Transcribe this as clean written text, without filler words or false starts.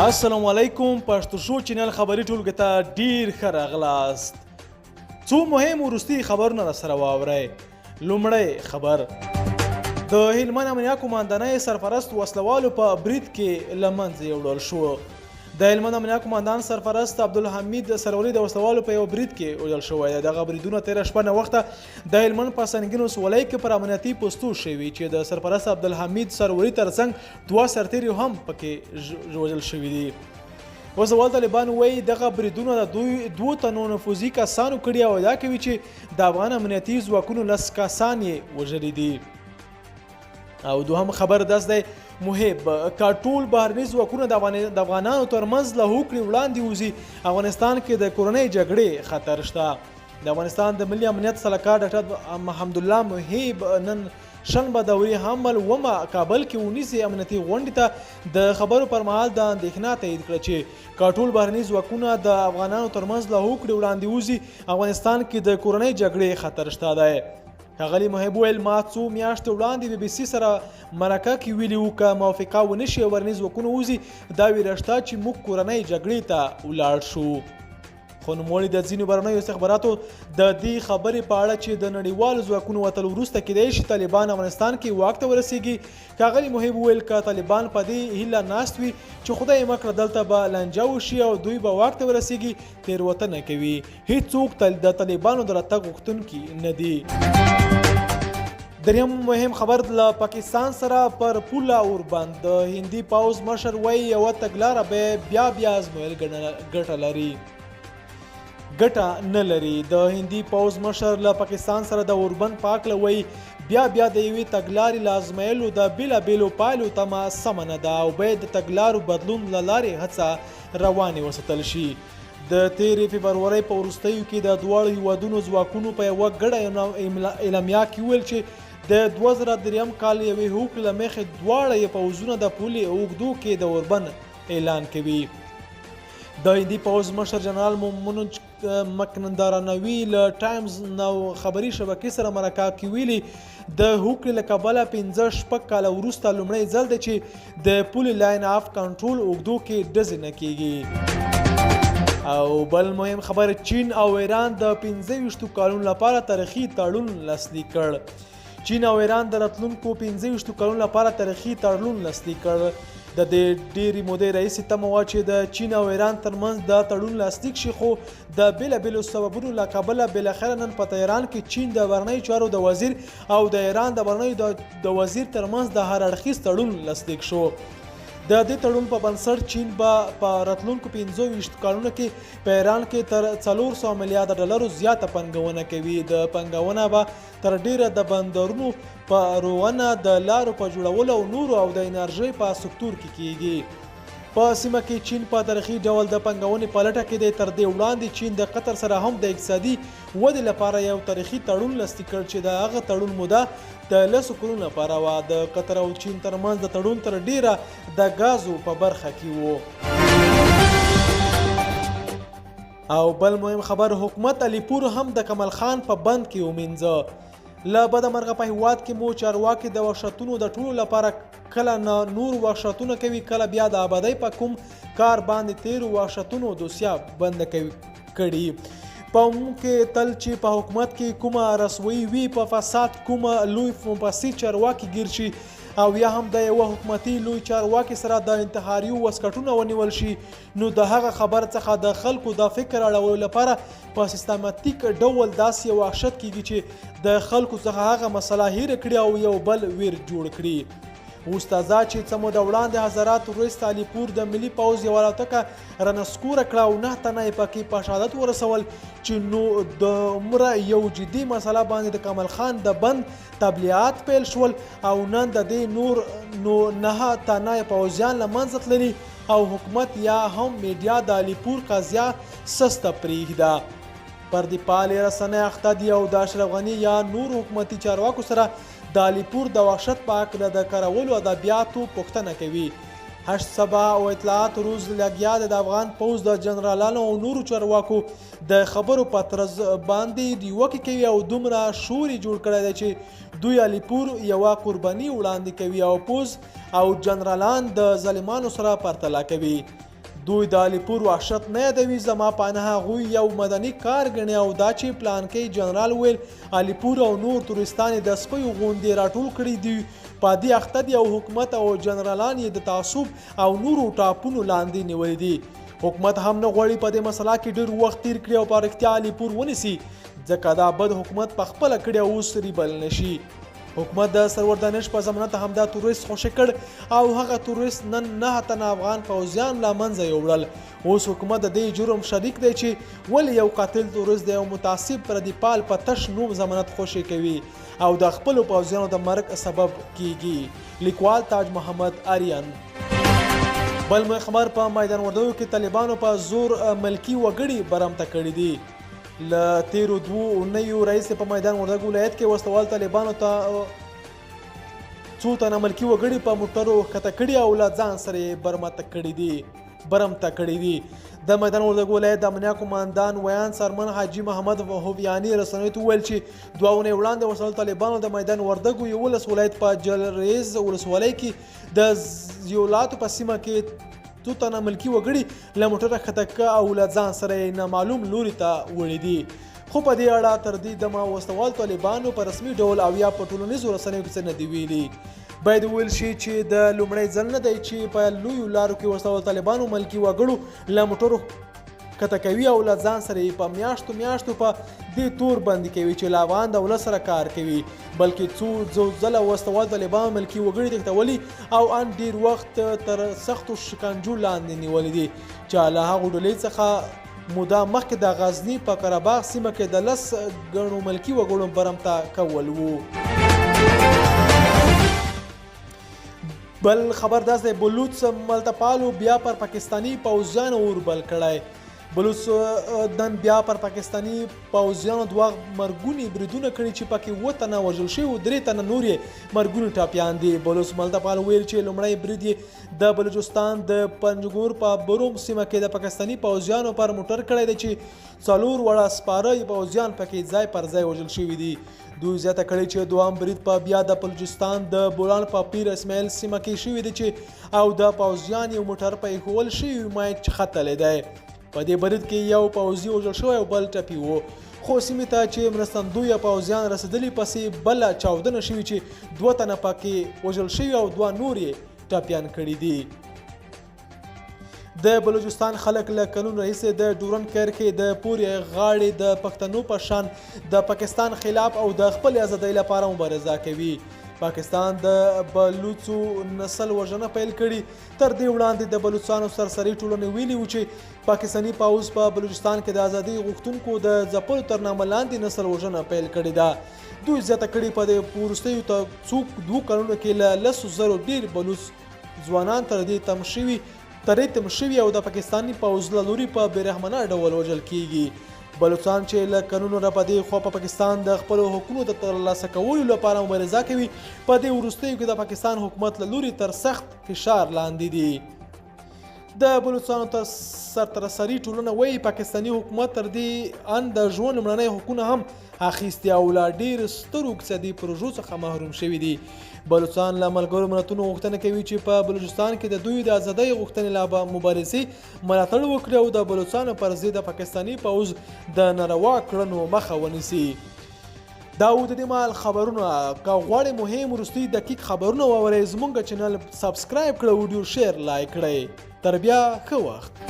السلام علیکم، پښتو شو چینل خبري ټولګي ته ډیر ښه راغلاست. څو مهم وروستي خبرونه را سره واورئ. لومړی خبر، د هلمند امنیه قوماندانۍ سرپرست وسلوالو په برید کې له منځه یوړل شو. د هلمند امنیه قوماندان سرپرست عبدالحمید سروري د وسلوالو په یو برید کې وژل شوی دی. دغه بریدونه تېره شپه ناوخته د هلمند په سنګین ولسوالۍ کې پر امنیتي پوستو شوي چې د سرپرست عبدالحمید سروري ترڅنګ دوه سرتېري هم پکې وژل شوي دي. وسلوال طالبان وایي دغه بریدونه د دوی دوو تنو نفوذي کسانو کړي او ادعا کوي چې د افغان امنیتي ځواکونو 10 کسان یې وژلي دي. او دوهم خبر داس دی، محب که ټول بهرني ځواکونه د افغانانو ترمنځ له هوکړې وړاندې وځي، افغانستان کې د کورنۍ جګړې خطر شته. د افغانستان د ملي امنیت سلاکار ډاکټر محمدالله محب نن شنبه د وري حمل 7مه کابل کې اونیزې امنیتي غونډې ته د خبرو پر مهال دا اندېښنه تایید کړه چې که ټول بهرني ځواکونه د افغانانو ترمنځ له هوکړې وړاندې وځي، افغانستان کې د کورنۍ جګړې خطر شته دی. ښاغلي محب وویل، ما څو میاشتې وړاندې بي بي سي سره مرکه کې ویلي وو که موافقه ونه شي او بهرني ځواکونه وځي، دا ویره شته چې موږ کورنۍ جګړې ته ولاړ شو. خو نوموړي د ځینو بهرنیو استخباراتو د دې خبرې په اړه چې د نړیوالو ځواکونو وتلو وروسته کېدای شي طالبان افغانستان کې واک ته ورسیږي، ښاغلي محب وویل که طالبان په دې هیله ناست وي چې خدای مه کړه دلته به لانجه وشي او دوی به واک ته ورسیږي، تېروتنه کوي. هیڅوک د طالبانو د راتګ غوښتونکي نه دي. دریم مهم خبر، له پاکستان سره پر پوله اوربند، د هندي پوځ مشر وایي یوه تګلاره به بیا بیا ازمویل ګټه لري ګټه نه لري. د هندي پوځ مشر له پاکستان سره د اوربند په هکله وایي بیا بیا د یوې تګلارې له ازمایلو د بېلابېلو پایلو تمه سمه نه ده او باید د تګلارو بدلون له لارې هڅه روانې وساتل شي. د تېرې فبرورۍ په وروستیو کې د دواړو هیوادونو ځواکونو په یوه ګډه اعلامیه کې وویل چې د 2003 کال یوې هوکړې له مخې دواړه یې پوځونه د پولې اوږدو کې د اوربند اعلان کوي. د هندي پوځ مشر جنرال منوج مکنندارانوي له ټایمز ناو خبري شبکې سره مرکه کې ویلي د هوکړې له کبله 5-6 کاله وروسته لومړی ځل دی چې د پولې لاین آف کنټرول اوږدو کې ډزې نه کیږي. او بل مهم خبر، چین او ایران د 25 کالونو لپاره تاریخي تړون لاسلیک کړ. چین او ایران د راتلونکو 25 کلونو لپاره تاریخي تړون لاسلیک کړ. د دې ډېرې مودې راهیسې تمه وه چې د چین او ایران ترمنځ دا تړون لاسلیک شي، خو د بېلابېلو سببونو له کبله بالاخره نن په تهران کې چین د بهرنیو چارو د وزیر او د ایران د بهرنیو د وزیر ترمنځ د هر اړخیز تړون لاسلیک شو. د دې تړون په بنسټ چین به په راتلونکو 25 کلونو کې په ایران کې تر 400 میلیارده ډالرو زیاته پانګونه کوي. د پانګونه به تر ډېره د بندرونو په روغنه، د لارو په جوړولو او نورو او د انرژۍ په سکتور کې کیږي. په سیمه کې چین په تاریخي ډول د پانګونې په لټه کې دی. تر دې وړاندې چین د قطر سره هم د اقتصادي ودې لپاره یو تاریخي تړون لاسلیک کړ چې د هغه تړون موده د 10 کلونو لپاره وه. د قطر او چین ترمنځ د تړون تر ډېره د ګازو په برخه کې وو. او بل مهم خبر، حکومت علیپور هم د کمال خان په بند کې ومینځه. له بده مرغه په هیواد کې مو چارواکي د وحشتونو د ټولو لپاره کله نه نور وحشتونه کوي، کله بیا د آبادۍ په کوم کار باندې تیرو وحشتونو دوسیه بنده کوي کړي. په عموم کې تل چې په حکومت کې کومه رسوي وي، په فساد کومه لوی مفسد چارواکي ګیر شي او یا هم د یوه حکومتي لوی چارواکي سره د انتحاریو واسکټونه ونیول شي، نو د هغه خبر څخه د خلکو د فکر اړولو لپاره په سیستماتیک ډول داسې یو وحشت کیږي چې د خلکو څخه هغه مسله هیره کړي او یو بل ویر جوړ کړي. اوس تازه چې څه موده وړاندې هزاره تروریست علیپور د ملي پوځ یوه الوتکه رانسکوره کړه او 9 تنه یې پکې په شهادت ورسول چې نو د عمره یو جدي مسله باندې د کمال خان د بند تبلیغات پیل شول او نن د دې نور نو 9 تنه پوځیان له منځه تللي او حکومت یا هم میډیا د علیپور قضیه سسته پرېږده. پردیپالې رسنۍ اخته دي او د اشرف غني یا نورو حکومتي چارواکو سره د علیپور د وحشت په هکله د کارولو ادبیاتو پوښتنه کوي. هشت صبا او اطلاعات روز لګیا د افغان پوځ د جنرالانو او نورو چارواکو د خبرو په طرز باندې نیوکې کوي او دومره شور یې جوړ کړی دی چې دوی علیپور یوه قرباني وړاندې کوي او پوځ او جنرالان د ظالمانو سره پرتله کوي. دوی د علیپور وحشت نه یادوي، زما په اند هغوی یو مدني کار ګڼي او دا چې پلانکی جنرال ویل علیپور او نور تورستان یې د سپیو غوندې راټول کړي دي په دې اخته دي او حکومت او جنرالان یې د تعصب او نورو ټاپونو لاندې نیولي دي. حکومت هم نه غواړي په دې مسله کې ډېر وخت تېر کړي او په رښتیا علیپور ونیسي، ځکه دا بد حکومت په خپله کړي او اوس ریبل نه شي. حکومت د سرور دانش په ضمانت همدا تروریست خوشې کړ او هغه تروریست نن 9 تنه افغان پوځیان له منځه یوړل. اوس حکومت د دې جرم شریک دی چې ولې یو قاتل تروریست د یو متعصب پردیپال په تش نوم ضمانت خوشې کوي او د خپلو پوځیانو د مرګ سبب کیږي. لیکوال تاج محمد اریان. بل مهم خبر، په میدان وردګو کې طالبانو په زور ملکي وګړي برمته کړي دي. له تیرو 2 اونیو راهیسې په میدان وردګ ولایت کې وسلوال طالبانو ته څو تنه ملکي وګړي په موټرو ښکته کړي او له ځان سره یې برمته کړي دي. د میدان وردګ ولایت د امنیه قوماندان ویاند سرمن حاجي محمد هویاني رسنیو ته وویل چې 2 اونۍ وړاندې وسلوال طالبانو د میدان وردګو 11 ولایت په جلریز ولسوالۍ کې د زیولاتو په سیمه کې څو تنه ملکي وګړي له موټره ښکته او له ځان سره یې نامعلوم لوري ته وړي دي. خو په دې اړه تر دې دمه وسلوال طالبانو په رسمي ډول او یا په ټولنیزو رسنیو کې څه نه دي ویلي. باید وویل شي چې د لومړی ځل نه دی چې په لویو لارو کې وسلوال طالبانو ملکي وګړو له موټرو ښکته کوي او له ځان سره یې په میاشتو میاشتو په دې تور بندي کوي چې له افغان دولت سره کار کوي، بلکې څو څو ځله وسلوال طالبان ملکي وګړي تښتولي او ان ډیر وخت تر سختو شکنجو لاندې نیولي دي، چې له هغو ډلې څخه موده مخکې د غزني په قرهباغ سیمه کې د 10 ګڼو ملکي وګړو برمته کول وو. بل خبر داس دی، بلوڅ ملتپالو بیا پر پاکستاني پوځیانو اور بل کړی. بلوڅ نن بیا پر پاکستاني پوځیانو 2 مرګوني بریدونه کړي چې پکې 7 تنه وژل شوي او 3 تنه نور یې مرګوني ټاپیان دي. بلوڅ ملتپالو ویل چې لومړی برید یې د بلوچستان د پنجګور په بروم سیمه کې د پاکستاني پوځیانو پر موټر کړی دی چې 4 واړه سپاره پوځیان پکې ځای پر ځای وژل شوي دي. دوی زیاته کړې چې دوام برید په بیا د بلوچستان د بولان په پیر اسماعیل سیمه کې شوی دی چې او د پوځیان یو موټر په ایښوول شوي ماین ختلی دی. په دې برید کې یو پوځي وژل شوی او بل ټپي و، خو سیمې ته چې مرستندویه پوځیان رسېدلي پسې بله چاودنه شوې چې 2 تنه پکې وژل شوي او 2 نور یې ټپیان کړي دي. د بلوچستان خلک له کلونو راهیسې د ډورن کرښې د پورې غاړې د پښتنو په شان د پاکستان خلاف او د خپلې ازادۍ لپاره مبارزه کوي. پاکستان د بلوڅو نسل وژنه پیل کړې. تر دې وړاندې د بلوڅانو سرسري ټولنې ویلي وو چې پاکستاني پوځ په بلوچستان کې د ازادۍ غوښتونکو د ځپلو تر نامه لاندې نسل وژنه پیل کړې ده. دوی زیاته کړې په دې وروستیو څو 2 کلونو کې له 10,000 ډېر بلوڅ ځوانان تر دې تم شوي او د پاکستاني پوځ له لوري په بېرحمانه ډول وژل کیږي. بلوڅان چې له کلونو را په دې خوا په پاکستان د خپلو حقونو د ترلاسه کولو لپاره مبارزه کوي، په دې وروستیو کې د پاکستان حکومت له لوري تر سخت فشار لاندې دي. د بلوڅانو تر سرتاسري ټولنه وایي پاکستاني حکومت تر دې ان د ژوند لومړنۍ حقونه هم اخیستي او له ډېرو سترو اقتصادي پروژو څخه محروم شوي دي. بلوڅان له ملګرو ملتونو غوښتنه کوي چې په بلوچستان کې د دوی د ازادۍ غوښتنې له مبارزې ملاتړ وکړي او د بلوڅانو پر ضد د پاکستاني پوځ د ناروا کړنو مخه ونیسي. دا و د دې مهال خبرونه. که غواړئ مهم وروستي دقیق خبرونه واورئ، زموږ چینل subscribe کړئ، ویډیو share، like کړئ. تر بیا، ښه وخت.